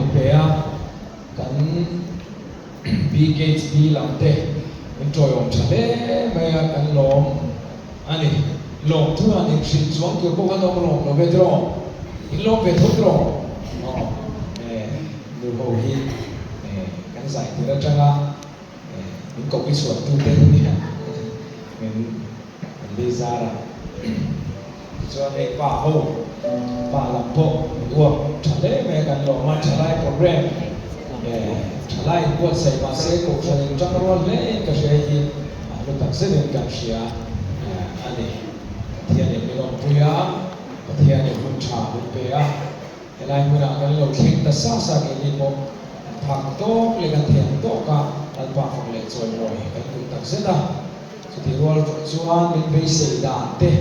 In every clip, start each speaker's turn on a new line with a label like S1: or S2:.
S1: min pe a, kan BKHP lam te min tawiawm tha hle mai a, kan lawm a ni. Lawmthu han inhrilh chuang tur pawh kan awm lawm lo ve tiraw? In lawm ve tho tiraw? Aw, nu ho hi kan zai tir atanga min koki chhuah tu te nia min an li zar a. Tichuan hei pa ho, pa lam pawh min uap tha hle mai a kan lawm a, thalai program thalai inbuatsaih mahse kohhran in tang rual hle in ka hria hi a hlu tak zet in kan hria a ni. Pathianin min awmpui a, Pathianin hun tha min pe a. Helai hmunah kan lo thleng ta sa sa keini pawh kan phak tawk leh kan thiam tawk a, Lalpa fak leh chawimawi kan duh tak zet a. Chutih rual chuan min beisei dan te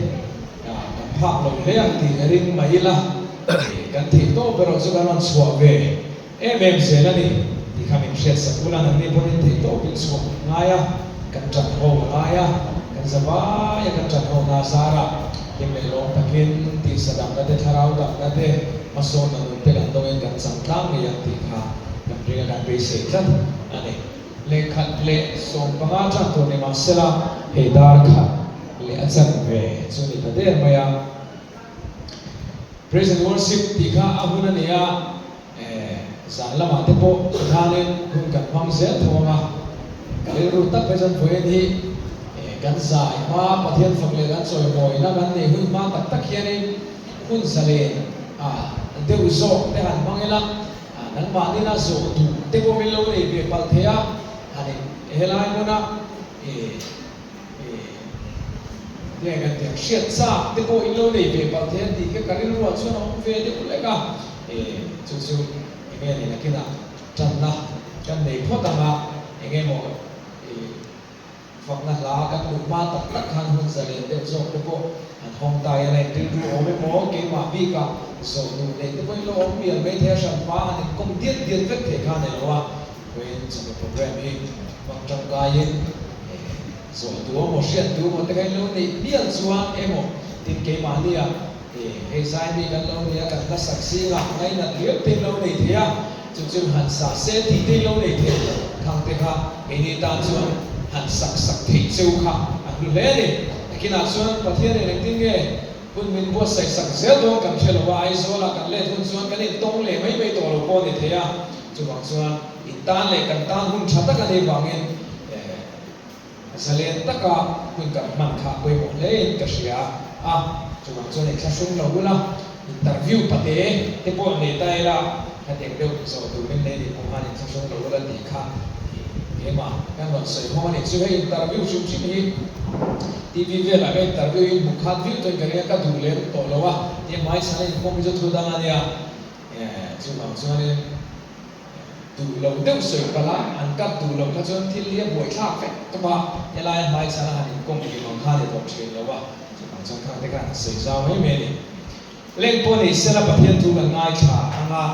S1: kan phak lo hle ang tih ring mai ila, kan theih tawp erawh chu kan rawn chhuah ve em em zel a ni tih kha min hriat sak ula, nangni pawhin theih tawpin chhuah ngai a, kan ṭan ho a ngai a, kan za vai a kan ṭan ho na zarah hlim leh lawm takin tisa damna te, thlarau damna te, hmasawnna nun te kan dawngin kan chang tlang ngei ang tih kha kan ring a, kan beisei tlat a ni. Lehkhat leh 15 ṭan tur ni mah sela, hei dar khat leh a chan ve chu ni ta der mai a. Praise and worship tih kha a hun a ni a. Zan lamah te pawh tikhanin hun kan hmang zel tho ang a, ka rilru tak phei chuan vawiin hi kan zai hma Pathian fak leh kan chawimawina kan neih hun hma tak tak hianin hun zalen deuh zawk te han hmang ila, nangmahnina zawh duh te pawh min lo nei ve palh thei a, han in helai hmuna Ih, kan tih ang hriat chak te pawh in lo nei ve palh thei a tih kha ka rilruah chuan a awm ve deuh lek a. Ih, chu chu enge ni nakinah tanna kan nei phawt ang a, enge maw ih fakna hla kan duh hma tak tak khan hun zalen deuh zawk te pawh han hawng ta ila in rilru awm emaw keimah bikah zawh duh neih te pawh in lo awm mial mai thei a, hran hma han inkawm diat diat vek thei kha a ni lo a. Vawiin chumi program hi hmang tangkaiin zawh tu emaw hriat tu emaw te kha in lo neih mial chuan emaw tin keimahnia hei zai mi kan lo nia kan hla sak zingah ngainat riau te in lo nei thei a, chu chu han sa se tih te in lo nei thei thang te kha keini tan chuan han sak sak theih cheu kha a hlu hle a ni. Nakinah chuan Pathianin engtin nge hun min buatsaih sak zel dawn kan hre lo a, Aizawlah kan let hun chuan kan intawng leh mai mai tawh lo pawh a ni thei a. Chuvang chuan in tan leh kan tan hun tha tak a nih vangin zalen taka hun kan hman kha pawimawh hle in ka hria a. Chuvang chuan i thlahrung lo ula, interview pate te pawh nei ta ila, khatiang deuh zawh tur min nei nih pawh khan in thlahrung lo ula tih kha keimah kan rawn sawi hawng a ni. Chu hei interview hrim hrim hi TV velah ka interview in hmu khat viau tawhin ka ring a, ka duh lem tawh lo a, tia hmaichhana inkhawm hi chu thu dang a nia. Chuvang chuanin duh lo deuh sawi palh a, an cut duh loh kha chuan thil hi a buaithlak vek tawp a, helai hmaichhan a han inkawm kim ang kha a ni tawh thin lo a, chuvang chuan khang te khan a sawi zau mai mai a ni. Leng pawh ni sela Pathian thu kan ngaithla ang a,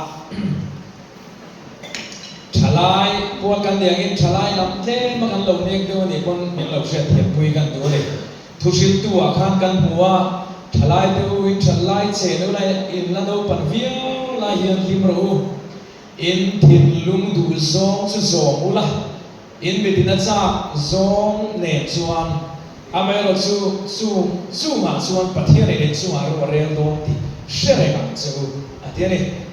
S1: thalai pual kan ni angin thalai lam tlem a kan lo nek deuh a nih pawn min lo hriatthiampui kan duh a ni. Thuhriltu ah khan kan hmu a, thalai te u in that lai che nu lai in la naupan viau lai hian hlim rawh u. In thinlung duh zawng chu zawm ula, in mitin a chak zawng nen chuan amaherawh chu chung chungah chuan Pathian in inchungah ro a rel dawn tih hre reng ang che u, a ti a ni.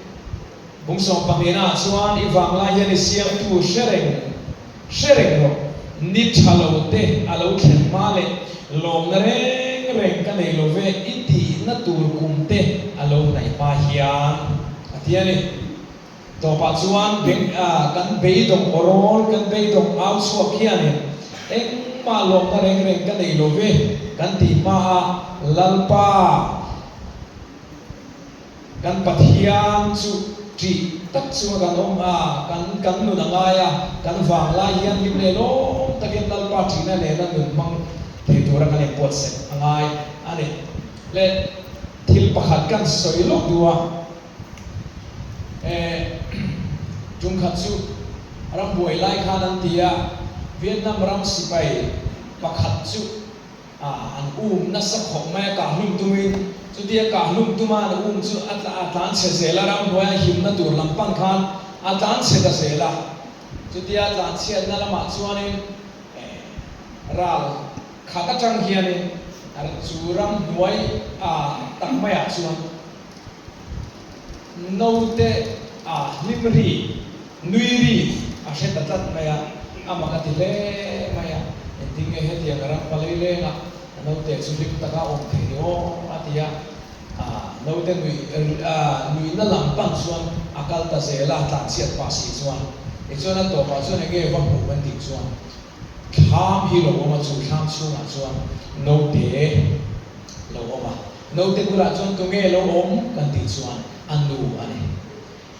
S1: Bung sawmpahnihna ah chuan i vanglai hian i siamtu hre reng hre reng rawh. Ni tha lo te a lo thlen hma leh lawmna reng reng ka nei lo ve i tihna tur kum te a lo hnaih hma hian a ti a ni. Tawpah chuan beng kan beidawng awrawl kan beidawng au chhuak hianin engmah lawmna reng reng ka nei lo ve kan tih hma a Lalpa Kan Pathian chu ṭih tak chunga kan awm a, kan kan nun a ngai a, kan vanglai hian hlim leh lawm takin Lalpa ṭihna nena nun hmang thei tura kan inbuatsaih a ngai a ni. Le thil pakhat kan sawi lawk duh a, eh ṭumkhat chu rambuai lai khan an ti a, Vietnam ram sipai pakhat chu A, an um nasa khawp mai a, kahhlum tumin. Chutia kahhlum tuma an um chu a tla a tlan chhe zel a, ramhnuaia himna tur lam pan khan A tlanchhe ta zel a. Chutia tlanchhiatna lamah chuanin ral khat atang hianin chu ramhnuai tak maiah chuan naute a hlim ri, nui ri a hre ta tlat mai a, a mak a ti hle mai a, engtin nge hetiang ram palei lengah naute chu hlim taka awm thei ni aw a ti a, naute nui nuihna lam pan chuan a kal ta zel a, tlanchhiat pah si chuan tichuan a tawpah chuan enge va hmuh kan tih chuan thlam hi lo awm a, chu thlam chhungah chuan naute lo awm a. Naute bulah chuan tunge lo awm kan tih chuan a nu a ni.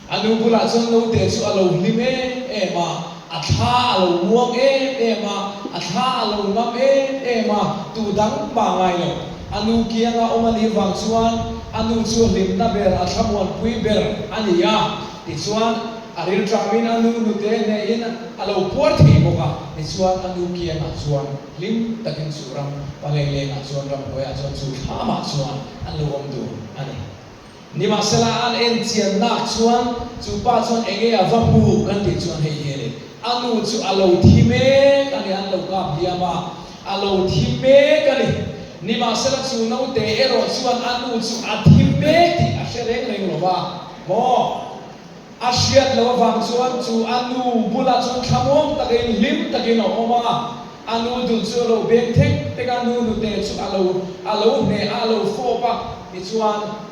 S1: A nu bulah chuan naute chu a lo hlim em em a, a thla a lo muang em em a, a thla a lo ngam em em a, tu dang mah ngai lo. A nu kianga awm a nih vang chuan a nu chu a hlimna ber, a thlamuanpui ber a ni a. Tichuan, a rilṭamin a nu nute hnehin a lo puar thei bawk a. Tichuan, a nu kiangah chuan Hlim takin chu ram paleilengah chuan ramhnuaiah chuan chu thlamah chuan an lo awm dun a ni. Nimahsela an en chian nak chuan chu pa chuan enge a va hmu kan tih chuan hei hi a ni. A nu chu a lo thi mek a ni, an lo kap hliam a, a lo thi mek a ni. Nimahsela chu naute erawh chuan a nu chu a thi mek tih a hre reng reng lo va maw? A hriat loh avang chuan chu a nu bulah chuan thlamuang takin hlim takin a awm a, a nu dul chu a lo beng thek thek a, nu nute chu a lo a lo hneh a, a lo fawp a, tichuan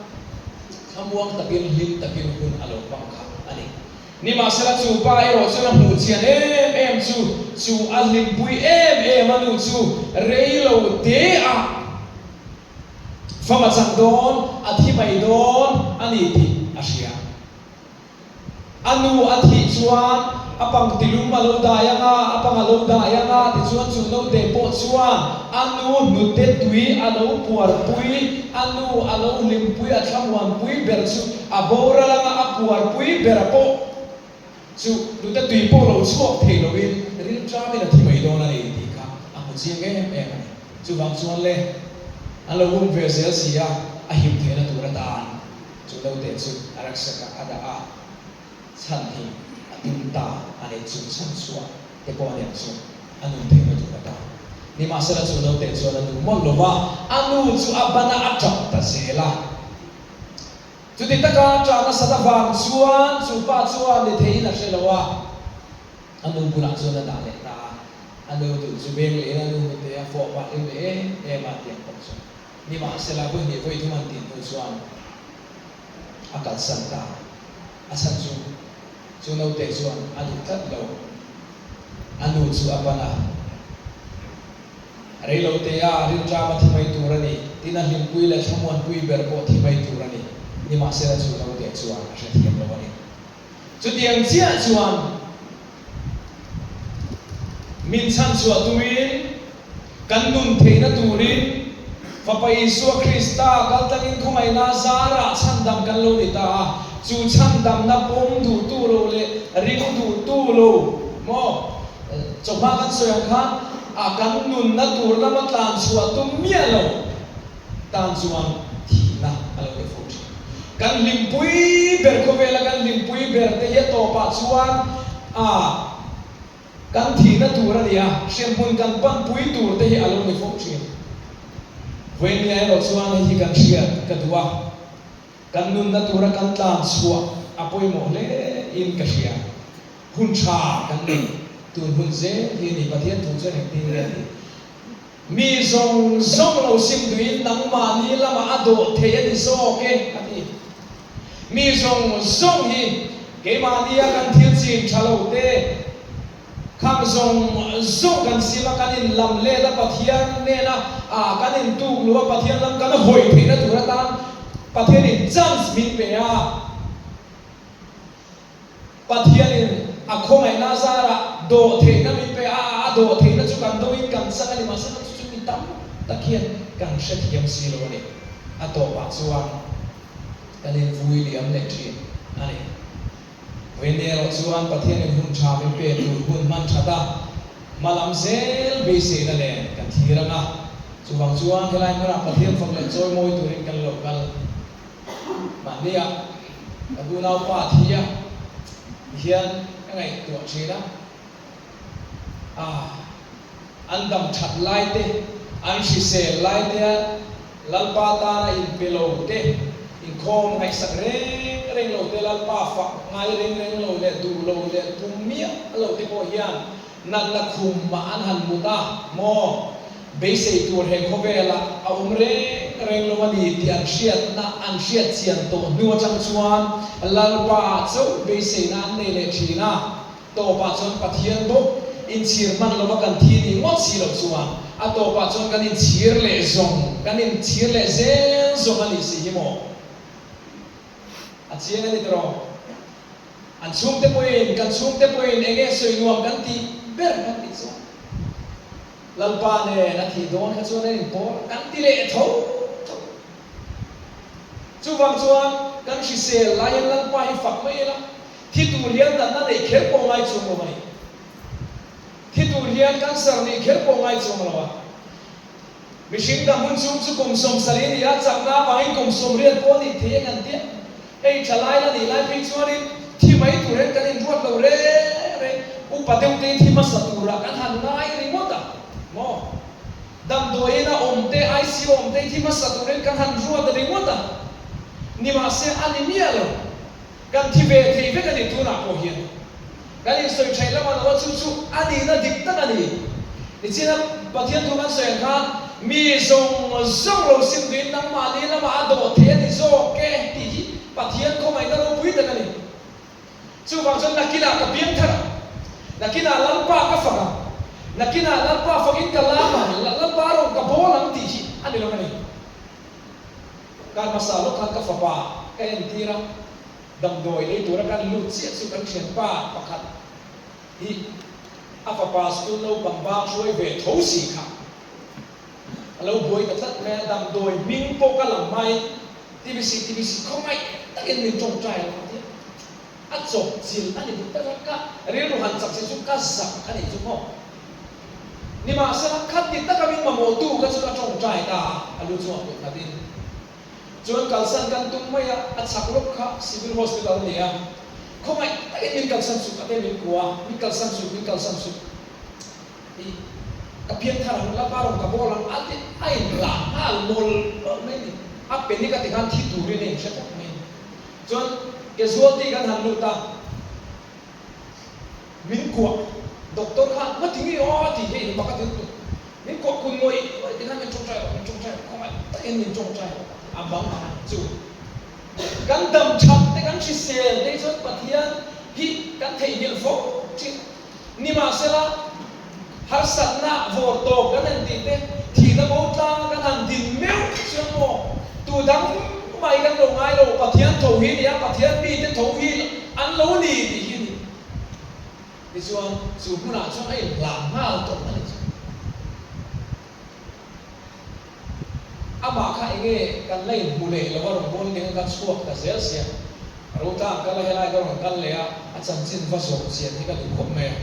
S1: thlamuang takin hlim takin hun a lo hmang kha a ni. Nimahsela chu pa erawh chuan a hmuh chian em em chu, chu a hlimpui em em a nu chu rei lo te a fam a chang dawn, a thi mai dawn a ni tih a hria. A nu a thih chuan a pang tilum a lo dai ang a, a pang a lo dai ang a, tichuan chu naute pawh chuan a nu hnute tui a lo puarpui, a nu a lo hlimpui, a thlamuanpui ber chu a boral ang a, a puarpui ber pawh chu hnute tui pawh lo chhuak thei loin rilṭamin a thi mai dawn a ni tih kha a hmu chiang em em a ni. Chuvang chuan le, an lo um ve zel si a, a him theihna tur atan. Chu naute chu a rucksack ah a dah a, chhan hi a tum ta a ni. Chu chhan chhuah te pawh a niang chu a nun theihna tur ata. Nimahsela chu naute chuan a duh mawlh lo va, a nu chu a ban a, a tap ta zel a. Chuti taka a tah nasat avang chuan chu pa chuan ni theihin a hre lo a, a nu bulah chuan a dah leh ta a. A nu duh chu beng lehin a nu hnute a fawh pah hlim leh em em a tiang pawh chu. Nimahsela vawi hnih vawi thum an tih hnu chuan a kalsan ta. A chhan chu, chu naute chuan a duh tlat lo. A nu chu a pan a, Reilote a rilṭam a thi mai tur a ni, tin a hlimpui leh thlamuanpui ber pawh thi mai tur a ni. Nimahsela chu naute chuan a hrethiam lo a ni. Chutiang chiah chuan min chhanchhuah tumin, kan nun theihna turin Fapa Isua Krista kaltlangin khawngaihna zarah chhandam kan lo ni ta a. Chu chhandamna pawm duhtu lo leh ring duhtu lo maw? Chawhma kan sawi ang khan a kan nunna tur lama tlanchhuah tum miah lo. tan chuan thihna a lo ni fo thin. Kan hlimpui ber khawvela kan hlimpui ber te hi a tawpah chuan a kan thihna tur a ni a, hremhmun kan panpui tur te hi a lo ni fo thin. Vawinia erawh chuan hei hi kan hriat ka duh a, kan nunna tura kan tlan chhuah a pawimawh hle in ka hria. Hun tha kan nei tun hun zel hi a ni. Pathian thu chuan engtin nge a tih? Mi zawng zawng lo sim duhin nangmahni lamah a dawh thei a ni zawk e, a ti. Mi zawng zawng hi keimahnia kan thil chin tha lo te, khang zawng zawng kan sim a, kan inlam let a, Pathian nena ah kan intuk luh a, Pathian lam kan hawi theihna tur atan Pathianin chance min pe a. Pathianin a khawngaihna zarah dawh theihna min pe a, a dawh theihna chu kan doin kan chang a ni, mahse chu chu mi tam tak hian kan hrethiam si lo a ni. A tawpah chuan kan invui liam leh thin a ni. Vawiin erawh chuan Pathianin hun tha min pe tur hun hman that a, hma lam zel beiseina nen kan thlir ang a, chuvang chuan helai hmunah Pathian fak leh chawimawi turin kan lo kal. Mahnia ka unaupa thi a, Tihian ka ngaihtuah thin a, ah, an dam that lai te, an hrisel lai te a Lalpa tana inpe lo te, inkhawm ngaihsak reng reng lo te, Lalpa fak ngai reng reng lo leh duh lo leh tum miah lo te pawh hian Natna khum mah an han mut a maw? Beisei tur he khawvelah a awm reng reng lo a ni tih an hriatna an hriat chian tawh hnu atang chuan Lalpa ah chauh beiseina an nei leh thin a. Tawpah chuan Pathian bawk inchhir hman lova kan thi nih ngawt si loh chuan a tawpah chuan kan inchhir leh zawng, kan inchhir leh zel zawng a nih si hi maw? A chiang a ni tawh. An chhungte pawhin, kan chhungte pawhin eng nge sawi nuam kan tih ber kan tih chuan Lalpa nen a thih dawn kha chuan an inpawl kan ti leh tho tho. Chuvang chuan kan hrisel laiin Lalpa hi fak mai ila, thi tur hian natna neih kher pawh ngai chuang lo a ni. Thi tur hian cancer nih kher pawh ngai chuang lo a. Mihring dam hun chhung chu kum 70 ni a, chakna avangin kum 80 pawh a nih thei a kan tia. Hei thalai la nih lai phei chuanin thi mai tur hian kan inruat lo reng reng, upa deuh te thi hmasa turah kan han ngai ringawt a maw? Damdawiin a awm te, ICU a awm te thi hmasa turin kan han ruat ringawt a, nimahse a ni miah lo. Kan thi ve thei vek a ni tunah pawh hian. Kan insawi theih lamah lo a chu chu a nihna dik tak a ni. Nichina Pathian thu kan sawi ang khan mi zawng zawng lo sim duhin nangmahni lamah a dawh thei a ni zawk e tih hi Pathian khawngaihna ropui tak a ni. Chuvang chuan nakinah ka piang thar ang, nakinah Lalpa ka fak ang, nakinah Lalpa fakin ka lam ang, Lalpa rawng ka bawl ang tih hi a ni lo a ni. Kar hmasa lawk khan ka fapa ka entir a. Damdawi lei tura kan lut chiah chu kan thianpa pakhat hi a fapa school naupang bang hruai ve tho si kha a lo buai ta tlat mai a, damdawi hming pawh ka lam hmain TBC TBC khawngaih takin min tawngtai lo a ti a, a chawp chilh a ni dik tak a, ka rilru han chak si chu ka zak a nih chu maw. Nimahsela khati taka min mamawhtu kha chu ka tawngtai ta a, a lu chungah kut nghatin. Chuan kalsan kan tum mai a, a chak lawk kha Civil Hospital a ni a, khawngaih takin min kalsan suh a te min kua, min kalsan suh, min kalsan suh tih ka pian thar ang, Lalpa rawn ka bawl ang a ti a inhlah nghal mawlh mawlh mai a ni. A panic a ti khan thi turin a inhre tlat mai a ni. Chuan casualty kan han lut a. Min kuah doctor khan nga ti nge aw a ti hi mak a ti lutuk. Min kuah kun ngawih ngawih ti khan min tawngtai rawh, min tawngtai rawh, khawngaih takin min tawngtai rawh a ti a bang ang chu. Kan dam that te kan hrisel te hi chuan Pathian hi kan theihnghilh fo thin. Nimahsela harsatna vawr tawp kan han tih te, thihna bo tlanga kan han din meuh chuan maw tu dang mai kan lo ngai lo, Pathian tho hi a ni a, Pathian mite tho hi an lo ni tih hi a ni. Tichuan chu hmunah chuan a inhlan nghal tawh a ni chu. Amah kha enge kan la inhmu leh lo a rawn bawl keng a ka chhuak ta zel sia. Rotang kal a helai ka rawn kal leh a, a chanchin va zawh chian hi ka duh khawp mai a.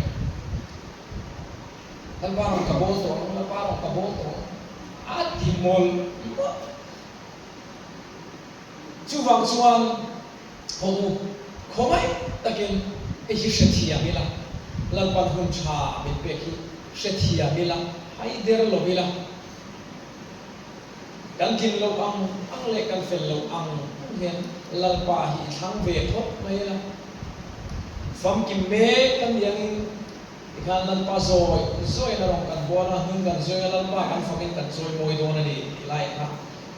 S1: Lalpa rawn ka bawl tawh ang, Lalpa rawn ka bawl tawh ang a ti mawlh mawlh. Chuvang chuan haw u, khawngaih takin hei hi hrethiam ila, Lalpan hun tha min pek hi hrethiam ila, hai der lo ila, kan tlin loh ang ang leh kan fel loh ang ang hian Lalpa hi i thlang ve phawt mai ila, famkim mek kan ni angin tikhan Lalpa zawi zawiin a rawn kan bual a, hnung kan zawi a, Lalpa kan fakin kan chawi mawi dawn a ni tih lai kha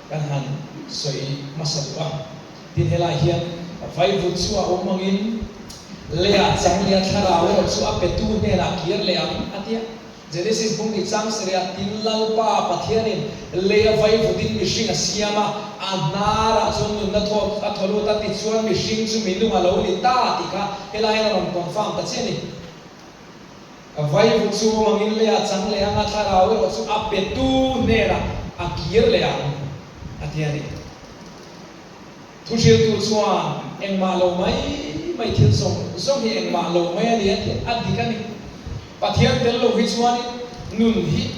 S1: kan han sawi hmasa duh a. Tin helai hian vaivut chu a awm angin leiah chang leh a thlarau erawh chu a petu hnenah kir leh ang a ti a. Genesis bung nih chang sarih tin Lalpa Pathianin leia vaivutin mihring a siam a, a hnarah chuan nunna thaw a thaw lut a, tichuan mihring chu minung a lo ni ta tih kha helai hian a rawn confirm ta chiah a ni. Vaivut chu awm angin leiah chang leh ang a, thlarau erawh chu a petu hnenah a kir leh ang a ti a ni. Thuhriltu chuan engmah lo mai mai thil zawng zawng hi engmah lo mai a ni a ti a dik a ni. Pathian tel lo hi chuanin nun hi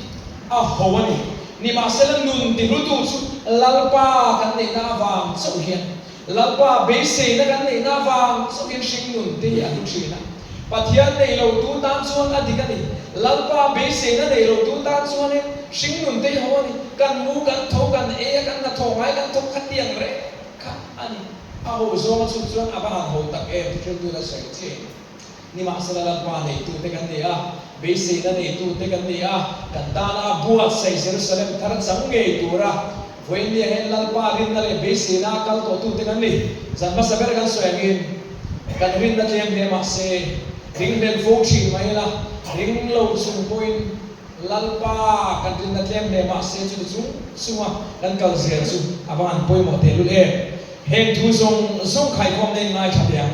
S1: a ho a ni. Nimahsela nun tihlutu chu Lalpa kan neihna avang chauh hian. Lalpa beiseina kan neihna avang chauhin hringnun te hi a hlu thin a. Pathian nei lo tu tan chuan a dik a ni. Lalpa beiseina nei lo tu tan chuanin hringnun te hi ho a ni. Kan mu, kan tho, kan ei a, kan hnathawh ngai kan thawk kha tiang reng kha a ni. A ho zawnga chhun chuan a va han ho tak em thuhriltu la sawi chiah in. Nimahsela Lalpa neitute kan ni a, beiseina neitute kan ni a, kan tana a buatsaih Jerusalem thar chang ngei tura vawiinnia hian Lalpa rinna leh beiseina a kal tawhtute kan ni. Zan hmasa ber kan sawi angin kan rinna tlem hle mahse ringhlel fo thin mai ila, ring lo chung pawhin Lalpa kan rinna tlem hle mahse chuti chung chunga kan kal zel chu a va han pawimawh tehlul em. Heng thu zawng zawng khaikhawmna in ngaithla teh ang.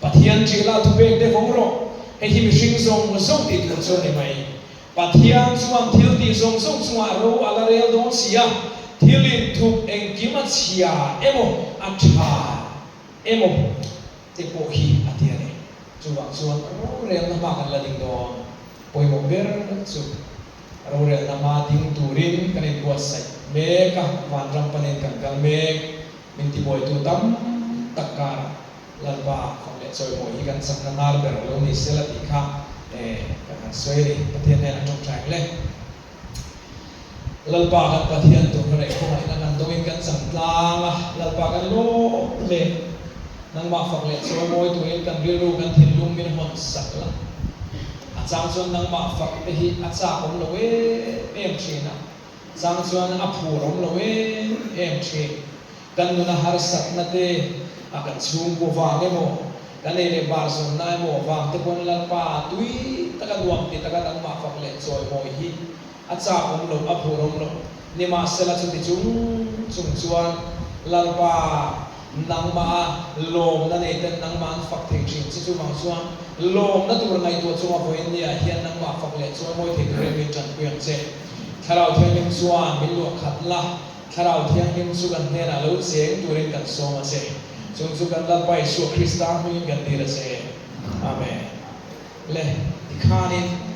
S1: Pathian ṭihlah thupek te vawng rawh, hei hi mihring zawng zawng tih tur chu a ni mai. Pathian chuan thil tih zawng zawng chungah ro a la rel dawn si a, thil inthup engkim a chhia emaw a ṭha emaw te pawh hi a ti a ni. Chuvang chuan rorelna hma kan la ding dawn. Pawimawh ber chu rorelna hma ding turin kan inbuatsaih mek a, vanram panin kan kal mek. Min tibuaitu tam tak karah Lalpa fak leh chawimawi hi kan chakna hnar ber lo ni sela tih kha kan han sawi a ni. Pathian hnenah tawngtai ang le. Lalpa kan Pathian tur ka neih khawngaihna kan dawngin kan chang tlang a, Lalpa kan lawm hle. Nangmah fak leh chawimawi turin kan rilru kan thinlung min hawn sak la. A chang chuan nangmah fak te hi a chak awm lo em em thin a, chang chuan a phur awm lo em em thin. Kan nuna harsatna te, a kan chhungkaw vang emaw, kan ei leh bar zawnna emaw vang te pawn Lalpa tui taka nuam ti taka nangmah fak leh chawimawi hi a chak awm loh, a phur awm loh. Nimahsela chuti chung chung chuan Lalpa nangmah a lawmna nei ten nangmah an fak thei thin che chuvang chuan lawmna tur ngaihtuah chunga vawiin ni ah hian nangmah fak leh chawimawi thei turin min tanpui ang che. Thlarau Thianghlim chuan min luah khat la. Thlarau Thianghlim chu kan hnenah lo cheng turin kan sawm a che. Chung chu kan Lalpa Isua Krista hmingin kan dil a che. Amen. Le, tikhanin.